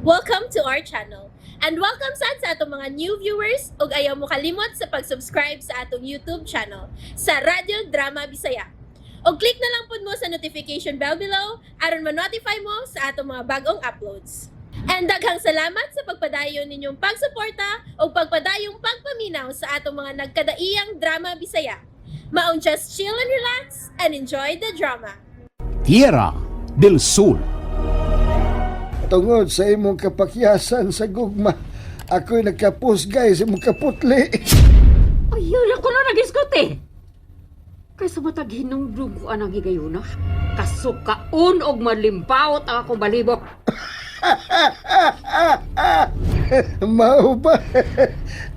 Welcome to our channel. And welcome sad sa atong mga new viewers ug ayaw mo kalimot sa pag-subscribe sa atong YouTube channel sa Radyo Drama Bisaya. Og click na lang pud mo sa notification bell below aron ma-notify mo sa atong mga bagong uploads. And daghang salamat sa pagpadayon ninyong pagsuporta ug pagpadayong pagpaminaw sa atong mga nagkadaiyang drama Bisaya. Maong just chill and relax and enjoy the drama. Tierra del Sol. Tungod sa imong kapakyasan sa gugma, ako'y nagkapusgay sa imong kaputli. Ay, wala ko na nagisgot eh. Kaysa matag hinungdog ko anang higayuna, kasukaon og malimbawot ang akong balibok. Mao ba?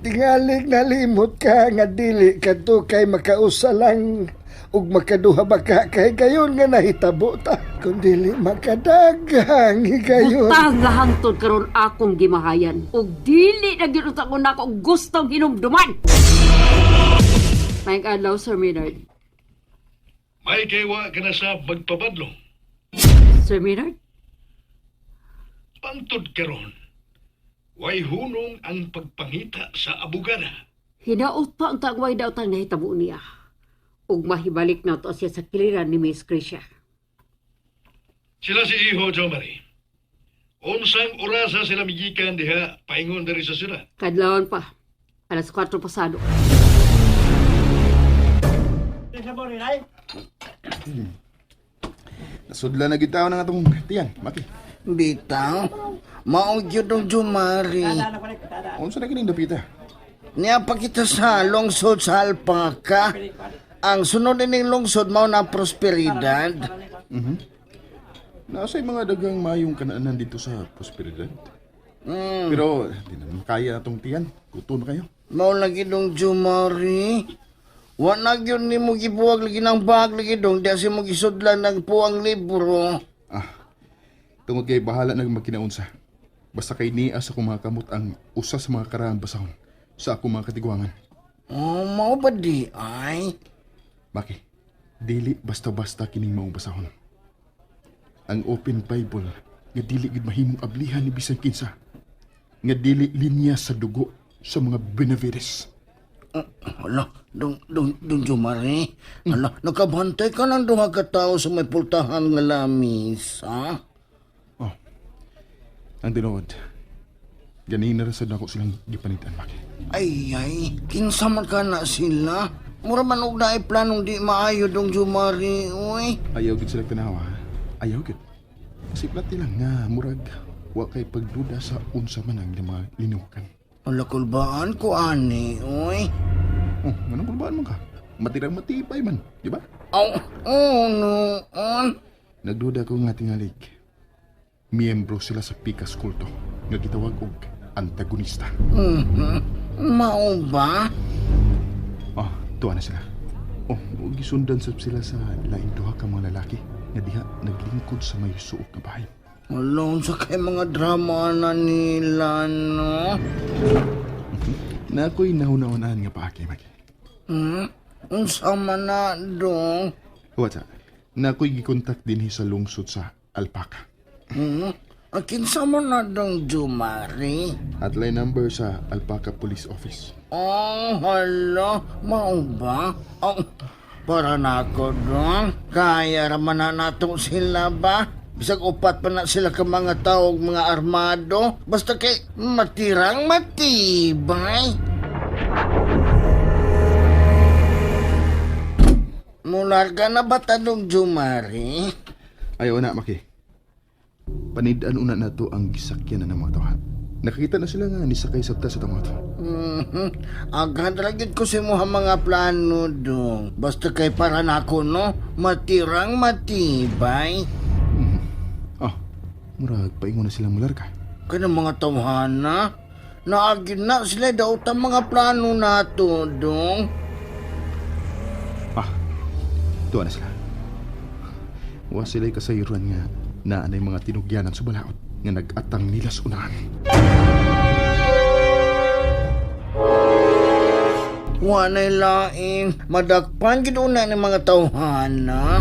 Tingalig nalimot ka nga dili kadto kay makausa lang ug makaduha ba ka kay gayon nga nahitabo ta kun dili makadaghang higayon. Butang nga hangtod karon akong gimahayan ug dili na gyud unta ko nako gustong hinumduman. Maayong adlaw, Sir Maynard. May kaywa ka na sa magpabadlong. Sir Maynard? Pantod karon. Way hunong ang pagpangita sa abogada. Hinaot pa ang tagway daw tang nahitabo niya. Ug mahibalik na to siya sa kiliran ni Miss Krisha. Sila si Iho Jomari. Unsang orasa sila migikan diha paingon diri sa syudad. Kadlawon pa. Alas 4 pasado. Nasudla na gyud taon ang atong tiyan, Maki. Bitaw, mao gyud ang Jumari. Unsa na kining dapita? Niya pa kita sa lungsod sa Alpaca. Ang sunod ining lungsod mao na Prosperidad. Nasa mga dagang mayong kanaanan dito sa Prosperidad. Pero di naman kaya atong tiyan. Gutom na kayo. Mao lagi dong Jumari. Wa na gyud nimo gibuwag lagi ng bag lagi dong di si mo gisudlan ng puang libro. Ah, tungod kay bahala nag magkinaunsa. Basta kay niya sa akong mga kamot ang usa sa mga karaang basahon sa akong mga katigwangan. Oh, mao ba di ay? Maki, dili basta-basta kining maong basahon. Ang Open Bible nga dili gid mahimong ablihan ni bisan kinsa. Nga dili linya sa dugo sa mga Benavides. Hala, dong dong dong Jumari. Hala, nakabantay ka ng duha ka tawo sa may pultahan nga lamis, ha? Oh. Ang tinuod. Ganina ra sad nako silang gipanitan, Maki. Ay, ay, kinsa man ka na sila? Mura man og naay planong di maayo dong Jumari, uy. Ayaw gid sila tanawa. Ayaw gid. Kasi plati lang nga murag wa kay pagduda sa unsa man ang ilang mga linukan. Ala, kulbaan ko ani, uy. Oh, anong kulbaan man ka? Matirang matibay man, di ba? Aw, oh, noon. Nagduda ko nga tingalig. Miyembro sila sa Pikas Kulto nga gitawag og antagonista. Mao ba? Oh, tuwa na sila. Oh, ug gisundan sab sila sa laing duha ka mga lalaki nga diha naglingkod sa may suok nga bahay. Ala, unsa kay mga drama na nila, no? Na ako'y nahuna-hunaan nga paaki, Maki. Hmm? Unsa man na dong? Wata, na ako'y gikontak dinhi sa lungsod sa Alpaca. Hmm? Ang kinsa man na dong Jumari? Hotline number sa Alpaca Police Office. Oh, hala, mao ba? Oh, para na ako doon. Kaya raman na nato sila ba? Bisag upat pa na sila ka mga tao ug mga armado. Basta kay matirang matibay. Mularga na ba tanong Jumari? Ayaw na, Maki. Panidaan una na to ang gisakyan na ng mga tawhan. Nakakita na sila nga nisakay sa ta sa tama to. Agad ra gyud ko sa imuha mga plano dong. Basta kay para nako no, matirang matibay. Oh, murag paingon na silang mularga. Kanang mga tawhana, naagin na sila daw ta mga plano nato dong. Ah, tuwa na sila. Wa sila'y kasayuran nga na anay mga tinugyanan sa balaod nga nag-atang nila sa unahan. Wanay lain, madakpan gid una ni mga tawhana.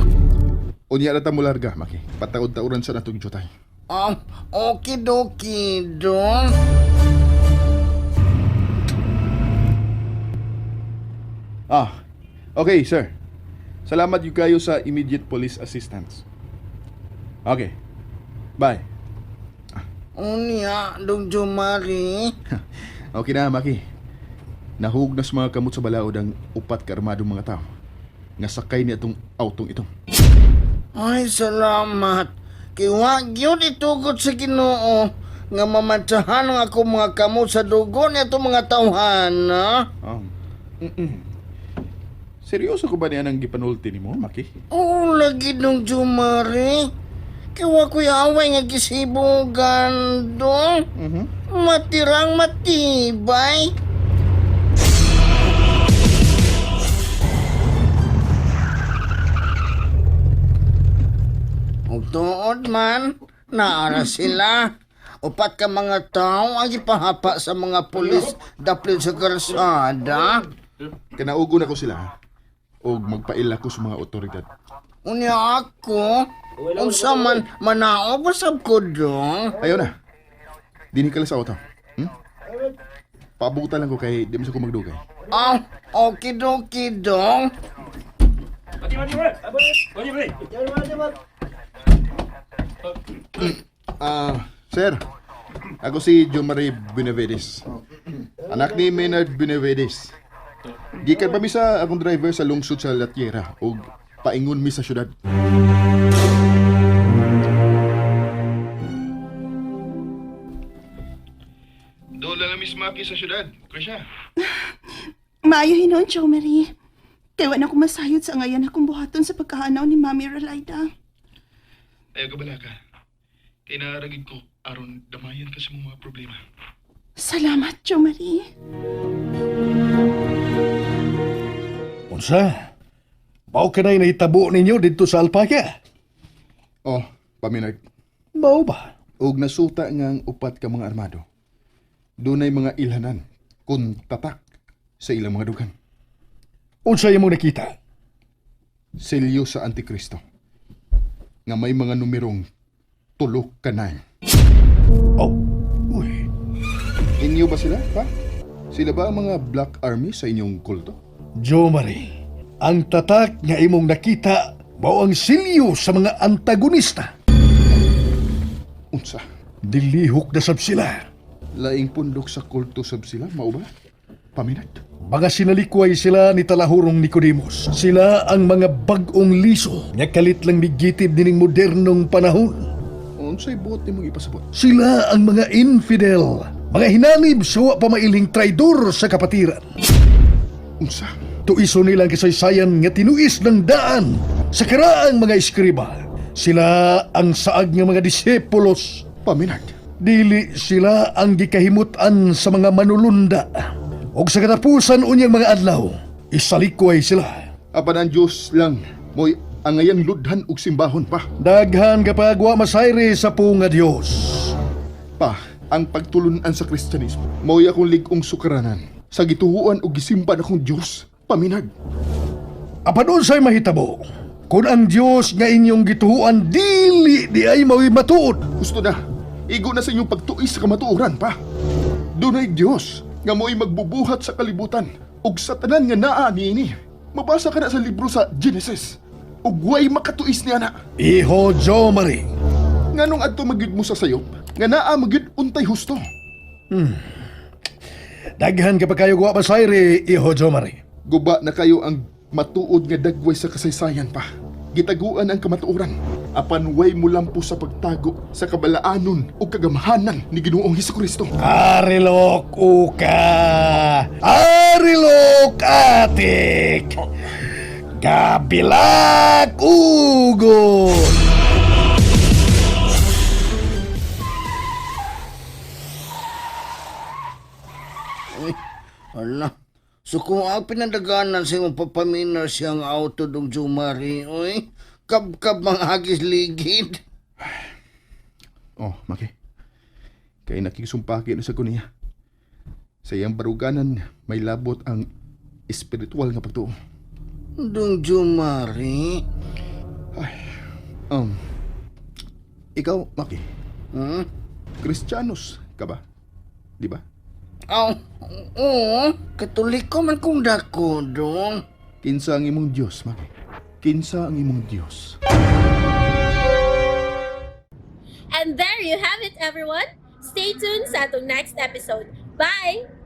Unya na ta mularga, Maki. Pataod-tauran sa natong jutay. Ah, okidoki, dong. Ah, okay, sir. Salamat yung kayo sa immediate police assistance. Okay. Bye. Unya, dong Jumari. Okay na, Maki. Nahug na sa mga kamot sa balaod ang upat ka armadong mga tao. Nga sakay ni atong autong ito. Ay, salamat. Kay wa gyud itugot sa Ginoo nga mamantsahan ang ako mga kamot sa dugo ni atong mga tawhana. Oh. Mm-mm. Seryoso ko ba niya ang gipanulti ni mo, Maki? Oo, lagi dong Jumari. Kay wa ko'y away nga gisibugan dong. Matirang matibay. Ug tuod man, naara sila. Upat ka mga tao ang ipahapa sa mga pulis daplit sa karsada. Kanaugo na ko sila. O magpaila ko sa mga otoridad. Unya ako, unsa man manaog sab ko dong. Ayaw na. Dini ka lang sa auto. Hmm? Paabutan lang ko kay di mo sa ko magdugay. Ah, okidoki dong. Ah, sir. Ako si John Marie Benavides. Anak ni Maynard Benavides. Gikan pa mi sa akong driver sa lungsod sa La Tierra ug paingon mi sa syudad. Doon lang Miss Maki sa syudad. Okay siya. Maayo hinon, Jo Marie. Kay wa na ko masayod sa ngayon akong buhaton sa pagkahanaw ni Mami Relaida. Ayaw ka bala ka. Kay naaragid ko aron damayan ka sa mga problema. Salamat, Jo Marie. Unsa? Mao kanay nahitabo ninyo didto sa alpaka? Oh, paminag. Mao ba? Og nasuta nga ang upat ka mga armado. Dunay mga ilhanan kun tatak sa ilang mga dugan. Unsa imong nakita? Selyo sa Antikristo nga may mga numerong tulo ka nine. Oh, uy. Inyo ba sila, pa? Sila ba ang mga Black Army sa inyong kulto? Jo Marie, ang tatak nga imong nakita mao ang silyo sa mga antagonista. Unsa? Dilihok na sab sila. Laing pundok sa kulto sab sila, mao ba? Paminat. Mga sinalikway sila ni Talahurong Nicodemus. Sila ang mga bag-ong liso nga kalit lang migitib nining modernong panahon. Unsay buot nimong ipasabot? Sila ang mga infidel, mga hinanib sa wa pa mailing traidor sa kapatiran. Unsa? Tuiso nilang kasaysayan nga tinuis ng daan sa karaang mga eskriba. Sila ang saag nga mga disipulos. Paminat. Dili sila ang gikahimutan sa mga manulunda. Og sa katapusan unyang mga adlaw, isalikway sila. Apan ang Diyos lang mo'y angayan ludhan ug simbahon pa. Daghan kapag wa masayri sa punga Dios. Pa, ang pagtulunan sa Kristyanismo mo'y akong lig-ong sukaranan sa gituhuan ug gisimba akong Diyos. Paminag. Apan unsay mahitabo? Kung ang Dios nga inyong gituhuan dili di ay mao'y matuod. Gusto na. Igo na sa inyong pagtuis sa kamatuoran pa. Dunay Dios nga mo'y magbubuhat sa kalibutan ug sa tanan nga naa niini. Mabasa ka na sa libro sa Genesis. Ug way makatuis niya na. Iho Jo Marie, Nganong adto magyud mo sa sayop nga naa magyud untay husto. Daghan ka pa kayo wa masayri, Iho Jo Marie. Guba na kayo ang matuod nga dagway sa kasaysayan pa. Gitaguan ang kamatuoran. Apan way mulampo sa pagtago sa kabalaanon o kagamhanan ni Ginoong Hesukristo. Arilok uka! Arilok atik! Kabilak ugon! Uy, ala. So kung ang pinadaganan sa imong papaminar siyang auto dong Jumari, uy, kabkab mga hagis ligid. Oh, Maki. Kay nakisumpaki na sa kuniya. Sa iyang baruganan, may labot ang espiritual nga pagtuo. Dong Jumari, Um, ikaw, Maki, Hmm? Kristiyanos ka ba? Di ba? Aw, oo, Katoliko man kong dako, dong. Kinsa ang imong Dios, Maki? Kinsa ang imong Dios? And there you have it, everyone. Stay tuned sa atong next episode. Bye!